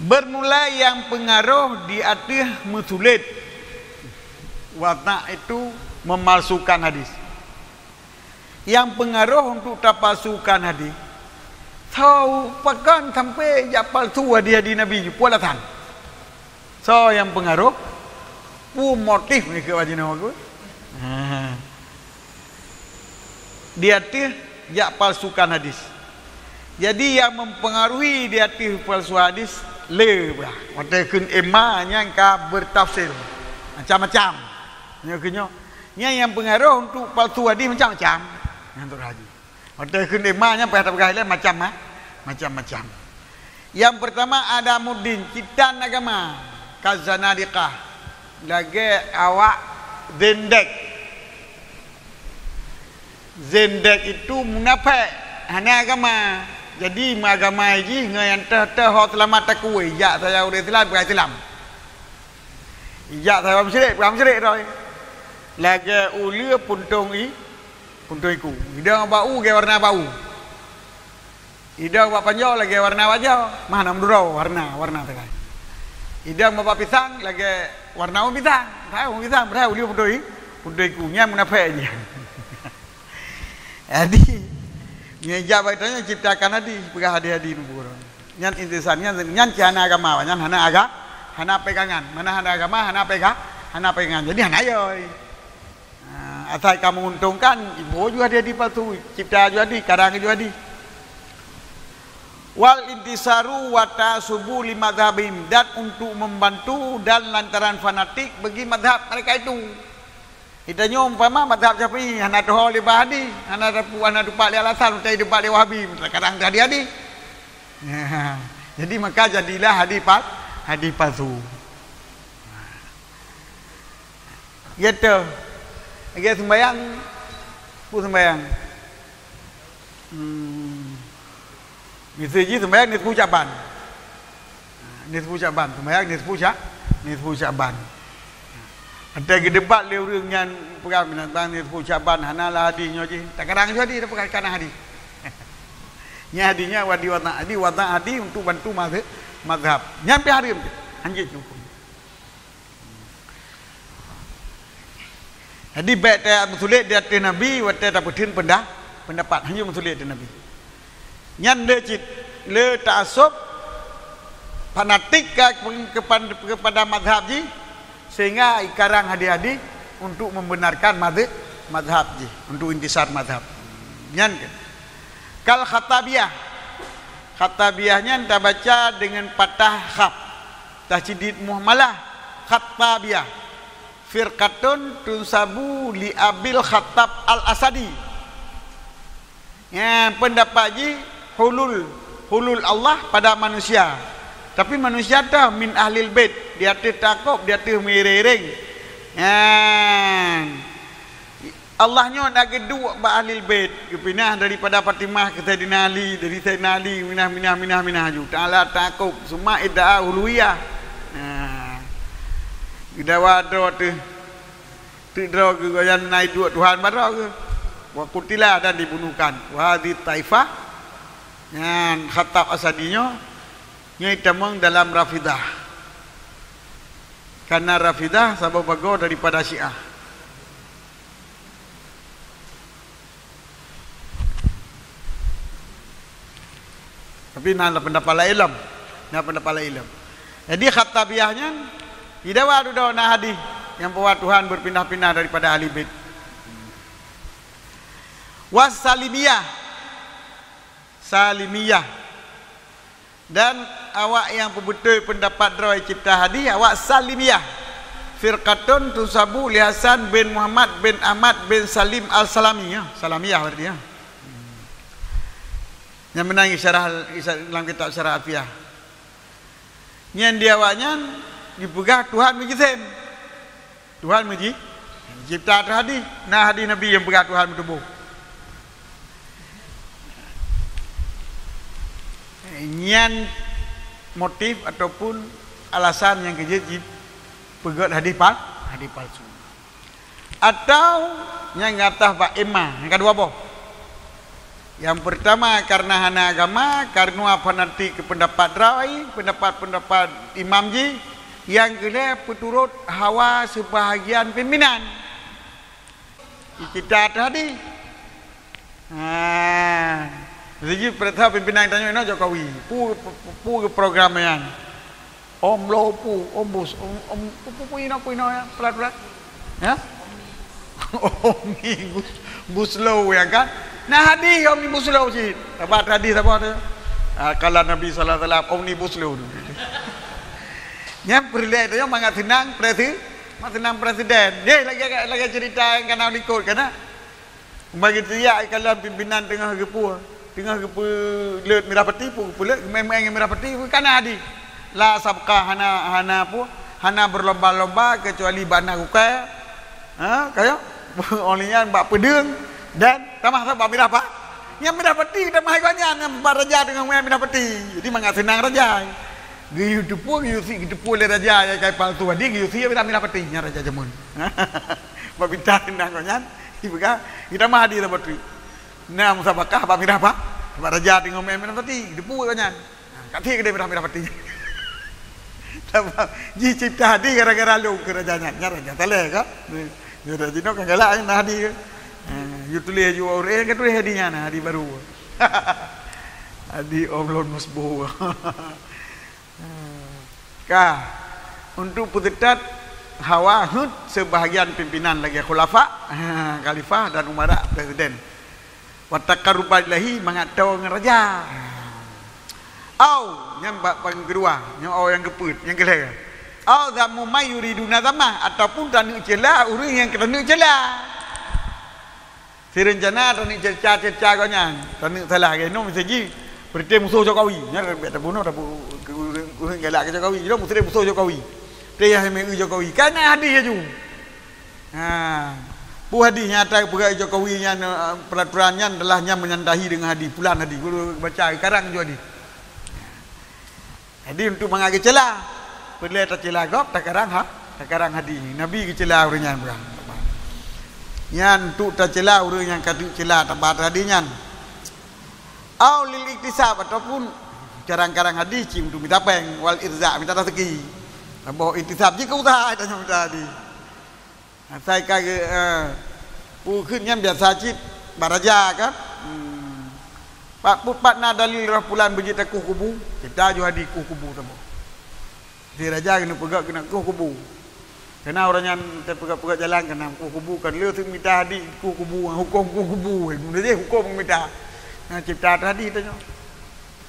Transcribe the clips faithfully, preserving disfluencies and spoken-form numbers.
Bermula nyang peungaroh di ateueh meusulet. Wadha' itu memalsukan hadis. Nyang peungaroh untuk tapalsukan hadis, soe pakon sampai jak palsu hadis-hadis Nabi, peue alasan? Soe nyang peungaroh? Peue motif nyan keu jinoe? Ha. Di ateueh jak palsukan hadis. Jadi, nyang mempengaruhi di ateueh palsu hadis le bah. Watèe kheun imma nyan ka bertafsir macam-macam. Nyoe keu nyoe, nyan nyang peungaroh untuk palsu hadis macam-macam. Nyang tu haji. Watèe kheun imma nyan payah tapeugah ilèe macam, ma-, macam-macam. Nyang peurtama, adamuddin, cit tan agama, kazanadiqah, lagèe awak zindek. Zindek itu munafék, hana agama. Jadi, meuagama jih ngon nyang teuh-teuh ho seulamat takue, jak saja ureueng Islam, bukan Islam. Jak saja musyrik, bukan musyrik droe. Lagèe uleue puntông i-, puntông iku. Idong bak u lagèe warna bak u. Idong bak panjoe lagèe warna panjoe. Mah na meudroe warna, warna sagai. Idong bak pisang lagèe warna u pisang. Padahai u pisang, padahai uleue puntông i-, puntông iku. Nyan munafék jih. Jadi, nyan jak bak tanyoe ciptakan hadis, peugah hadis-hadis nubuat. Nyan intisan, nyan, nyan cit hana agama, nyan hana aga-, hana pegangan. Mana hana agama, hana pega-, hana pegangan. Jadi hana yoi. Ha, asai ka menguntungkan, iboh ju hadis-hadis palsu, cipta ju hadis, karang ju hadis. Wal intisaru wa ta'assubu li madzhabihim, dan untuk membantu dan lantaran fanatik bagi mazhab mereka itu. Geutanyoe umpama mazhab Syafi'i hana teuho lé bak hadis, hana teupu-, hana teupat lé alasan, meutai teupat lé Wahabi, kadang teuhadis-hadis. Jadi maka jadilah hadis pal-, hadis palsu. Gitu. Lagèe sembahyang, peue sembahyang? Hmm. Miseue jih sembahyang nisfu Sya'ban. Nisfu Sya'ban, sembahyang nisfu Sya-, nisfu Sya'ban. Watèe geudebat lé ureueng nyan peugah, "Bang, nisfu Sya'ban hana lah hadis nyoe jih." Takarang jih hadis, tapeugah kana hadis. Nyan hadis nyan wadi wadha', hadis wadha' hadis untuk bantu mazhab, mazhab. Nyan pih hareuem, hanjeuet huköm. Jadi, bèk tameusulet di ateueh Nabi watèe tapeutheun peunda-, peundapat. Hanjeuet meusulet di Nabi. Nyan le cit, le ta'assub fanatik ka, kepan-, kepada mazhab jih, sehingga ikarang hadis-hadis untuk membenarkan mazhab, mazhab jih, untuk intisar mazhab. Nyan keuh. Kal Khattabiyah. Khattabiyah nyan tabaca dengan patah kha, tasydid muhmalah, Khattabiyah. Firqatun tunsabu li Abil Khattab Al-Asadi. Ya, pendapat jih hulul, hulul Allah pada manusia. Tapi manusia teuh min ahlil bait, di ateueh takub, di ateueh meuiréng-iréng. Nyan. Allah nyoe na geuduek bak ahlil bait, geupinah daripada Fatimah keu Saidina Ali, dari Saidina Ali minah, minah, minah, minah aju. Ta'ala takub, summa idda'a uluhiyah. Nah. Geudawa droe teuh. Teuk droe geuh, goyan na iduek Tuhan bak droe geuh. Wa qutila, dan dibunuhkan. Wa hadhihi taifah, nyan Khattab Asadi nyoe, nyoe itamong dalam Rafidah. Karena Rafidah saboh bagoe daripada Syiah. Tapi na pendapat laén lom. Na pendapat laén lom. Jadi Khattabiyah nyan, idawa dudoe na hadis nyang bahwa Tuhan berpindah-pindah daripada ahli bait. Was Salimiyah. Salimiyah. Dan awak nyang peubeutôi peundapat droe cipta hadis, awak Salimiyah. Firqatun tunsabu li Hasan bin Muhammad bin Ahmad bin Salim Al-Salami, ya. Salamiyah berarti, ya. Nyang meunan syarah, lam kitab Syarah Alfiyah. Nyan di awak nyan dipeugah Tuhan meujisim. Tuhan meuji-, cipta ateueh hadis. Na hadis Nabi nyang peugah Tuhan meutuboh. Nyan motif ataupun alasan nyang keujeuet jipeugét hadis pal-, hadis palsu. Atau nyang gata bak imma, nyang ka dua boh. Nyang peurtama, kareuna hana agama, kareuna fanatik keu peundapat droe, peundapat-peundapat imam jih. Nyang keulhèe, peuturot hawa seubahgian pimpénan. Icita teuh hadih. Ha. Siji peurintah pimpénan tanyoe inoe Jokowi. Pu, pu, pu, pu program nyan. Om lo pu, om bus, om, om pu, pu, pu inoe, pu inoe ya, pelat-pelat. Ya? Omnibus, bus lo ya kan? Nah, hadih omnibus lo cit. Sabat hadih saboh tu. Ah, kala Nabi sallallahu alaihi wasallam, omnibus lo tu. Nyan peureulèe tu mangat seunang presi-, mangat seunang presiden. Deh, lagèe, lagèe cerita nyang ka na likot kan, ah? Bagi siyak kalon pimpénan teungoh geupeu, teungoh geupeu leuet mirah peti, pu geupeu leuet, geumeu'en-meu'en ngon mirah peti, pu kana hadih. La sabqa, hana, hana pu, hana berlomba-lomba kecuali bak na gukée. Ha, kaya? Oleh nyan bak peudeueng dan tamah bak mirah pa-, nyang mirah peti tamah gobnyan, nyang bak raja teungoh meu'en mirah peti. Jadi mangat seunang raja. Geuyue teupeu, geuyue sie, geuteupeue lé raja nyang kai palsu hadih, geuyue sie mirah, mirah peti nyan raja jameun. Bak pinta seunang gobnyan. Ipeugah, "Geutamah hadih saboh treuk." Na musabakah bak mirah pa-, bak raja teungoh meu'en mirah peti, geuteupeue gobnyan. Ha, ka tiek keudeh mirah-mirah peti. Sabab jicipta hadih gara-gara lôn keu raja nyan. Nyan raja saleh ka? Ni, ni raja jinoe kan galak na hadih ke? Ha, yue tuléh ju ureueng ka tuléh hadih nyan, hadih baru. Hadih om lôn musboh. Ka, untuk peuseutôt hawa heuet seubahgian pimpénan lagèe khulafa, khalifah dan umara, presiden. Wa taqarruba ilaihi, mangat toe ngon raja. Au, nyan bak nyang keudua, nyoe au nyang keupeuet, nyang keulhèe. Au zammu man yuriduna zammah, ataupun taneuk ceula ureueng nyang taneuk ceula. Sireuncana taneuk ceureuca-ceureuca gobnyan, taneuk salah. Lagèe nyoe miseue jih, peureuté musoh Jokowi, nyan bèk tabunoe, tabu-, ureueng galak keu Jokowi, jinoe peureuté musoh Jokowi. Teuh yah meu'eu Jokowi, kana hadih laju. Ha. Peue hadih nyang ata peugah Jokowi nyan, eh, peuraturan nyan adalah nyan meunyandahi deungon hadih, pulan hadih, guru baca, karang ju hadih. Jadi, untuk mangat geuceula, peureulèe taceula gob, takarang ha-, takarang hadih. Nabi geuceula ureueng nyan peugah. Nyan untuk taceula ureueng nyang ka teuk ceula, tabat hadih nyan. Au lil iktisab, ataupun karang-karang hadih cit untuk mita péng, wal irzaq, mita raseuki. Saboh iktisab jih keu useuha, tanyoe mita hadih. Asai ka geu-, eh, peue kheun nyan biasa cit bak raja kan? Hmm. Pat, pat na dalil roh pulan beujeuet takueh kubu? Cit aju hadih kueh kubu saboh. Si raja keuneuk peugah keuneuk kueh kubu. Kana ureueng nyan teupeugah-peugah jalan kana kueh kubu, kan le teuk mita hadih kueh kubu, hukôm kueh kubu. Meunan jih hukôm mita. Nah, cit aju hadih tanyoe.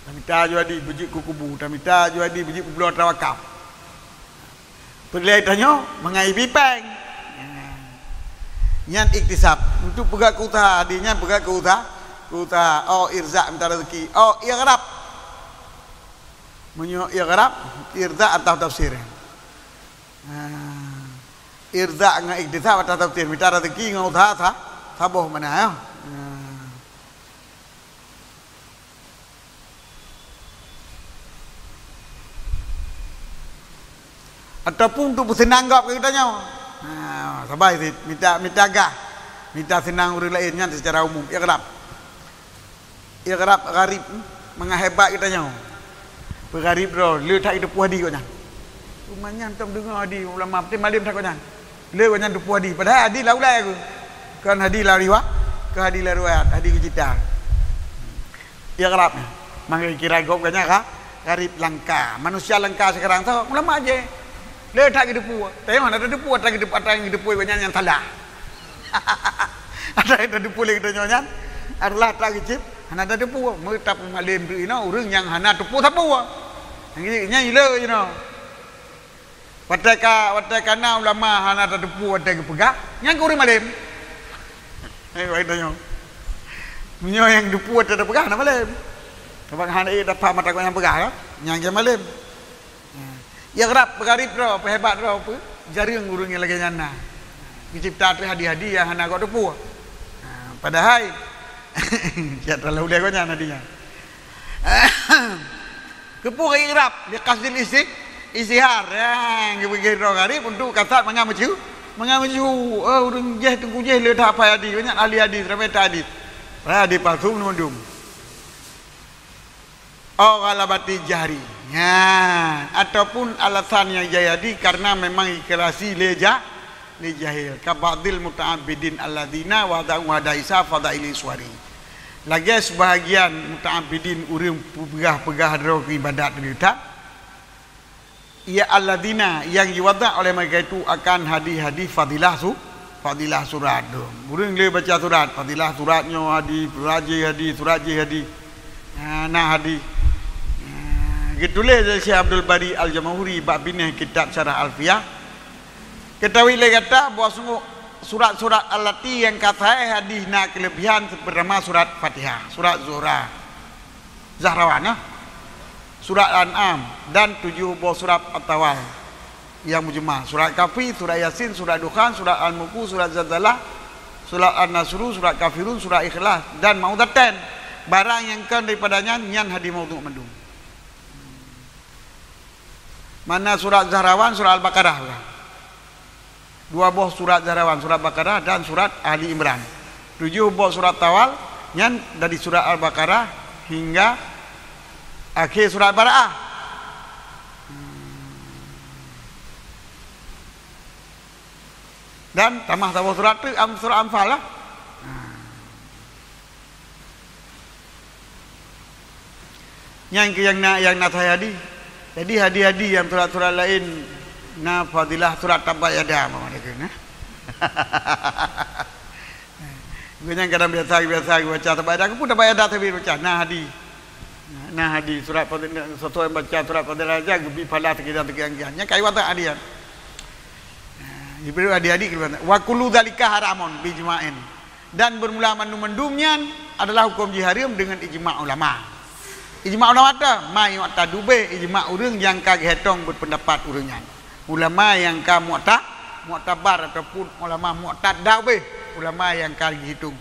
Tamita aju hadih beujeuet kueh kubu, tamita aju hadih beujeuet peubloe tawakaf. Peureulèe tanyoe mangat ibi péng. Nyan iktisab. Untuk peugah keu useuha, hadih nyan peugah keu useuha, keu useuha. Oh, irzaq mita raseuki. Oh, ighrab. Meunyoe ighrab, irzaq atau tafsir. Ha. Irzaq ngon iktisab atau tafsir. Mita raseuki ngon useuha sa-, saboh makna, ya. Ha. Ataupun untuk peuseunang gob keu geutanyoe. Ha, sabai cit, mita, mita gah, mita seunang ureueng laén nyan seucara umum, ighrab. Ighrab gharib, mangat hebat geutanyoe. Peugharib droe, le that jiteupeue hadih gobnyan. Teuma nyan tom deungoe hadih ulama, peuté malém that gobnyan. Le gobnyan teupeue hadih, padahai hadih lam ulèe geuh. Kon hadih lam riwa-, kon hadih lam riwayat, hadih geucita. Ighrab nyan. Mangat kira gob gobnyan ka, gharib langka. Manusia langka sekarang tu, ulama je. Le that geuteupeue. Tengok na geuteupeue, ata geuteupeue, ata geuteupeue gobnyan nyang salah. Ata geuteupeue lé geutanyoe nyan adalah ata geucit, hana tateupeue. Meutapeumalém tu inoe ureueng nyang hana teupeue sapeue. Nyang nyan ile inoe. Watèe ka, watèe ka na ulama hana tateupeue watèe geupeugah, nyan keuh ureueng malém. Eh, wahai tanyoe. Meunyoe nyang teupeue watèe tapeugah hana malém. Sabab hana ék tapham ata gobnyan peugah, kan? Nyan keuh malém. Ya. Ighrab, peugarib droe, peuhebat droe, peu-, jareueng ureueng nyang lagèe nyan na. Geucebta ateueh hadih-hadih nyang hana geuteupue. Ha, padahai, siat talalu lé gobnyan hadih nyan. Keupeue ighrab? Liqasdil isti-, istishhar. Ya, geupeugah droe gharib untuk kasat mangat meusyhu-, mangat meusyhu. Oh, ureueng jéh, teungku jéh le that aphai hadih, gobnyan ahli hadih, ramé that hadih. Padahai hadih palsu mandum. Au ghalabati jahri. Nyan, ataupun alasan nyang jai hadih karena memang ikhlasi lé ja-, lé jahil. Ka ba'dil muta'abbidin alladzina wada'u hadaisa fadaili suwari. Lagèe sebahagian muta'abbidin ureueng peugah-peugah droe keu ibadat Nabi Muhammad. Ya alladzina, nyang jiwadak oleh mereka itu akan hadih-hadih fadilah su-, fadilah surat. Ureueng lé baca surat, fadilah surat nyoe hadih, surat jih hadih, surat jih hadih. Ha, na hadih. Ha, geutuléh lé Syekh Abdul Bari Al-Jamahuri bak binéh kitab Syarah Alfiyah. Geutawi lé gata bahwa sungguh surat-surat allati nyang ka sahih hadih na keulebihan seupeurama surat Fatihah, surat Zuhra. Zahrawan, nah. Surat Al-An'am dan tujoh boh surat At-Tawal nyang mujmal. Surat Kahfi, surat Yasin, surat Dukhan, surat Al-Mulku, surat Zalzalah, surat An-Nasru, surat Kafirun, surat Ikhlas dan Mau'izataen. Barang nyang kon daripada nyan, nyan hadih maudhu' mandum. Mana surat Zahrawan, surat Al-Baqarah lah. Dua boh surat Zahrawan, surat Baqarah dan surat Ali Imran. Tujoh boh surat Tawal, nyan dari surat Al-Baqarah hingga akhé surat Bara'ah. Dan tamah saboh surat tu, am-, surat Anfal lah. Nyan keuh nyang na, nyang na sahih hadih. Jadi hadih-hadih nyang surat-surat laén na fadilah surat Tabbat Yada, umpama lagèe nyan. Geuh nyan kadang biasa, biasa geubaca Tabbat Yada, keupeue Tabbat Yada sabé baca? Na hadih. Na hadih surat fadilah, soe baca surat fadilah saja geubri pahala seukian-seukian. Nyan ka iwadak hadih nyan. Jibril hadih-hadih keuluar. Wa kullu dzalika haramun bi ijma'in. Dan bermula mandum-mandum nyan adalah huköm jih hareuem deungon ijma' ulama. Ijma' ulama ta, ma yu'tadu bih, ijma' ureueng nyang ka geuhitong beupeundapat ureueng nyan. Ulama nyang ka mu'ta-, mu'tabar ataupun ulama mu'tadda bih, ulama nyang ka geuhitong.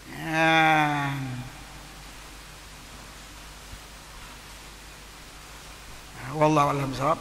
Nyan. Wallahu a'lam bissawab.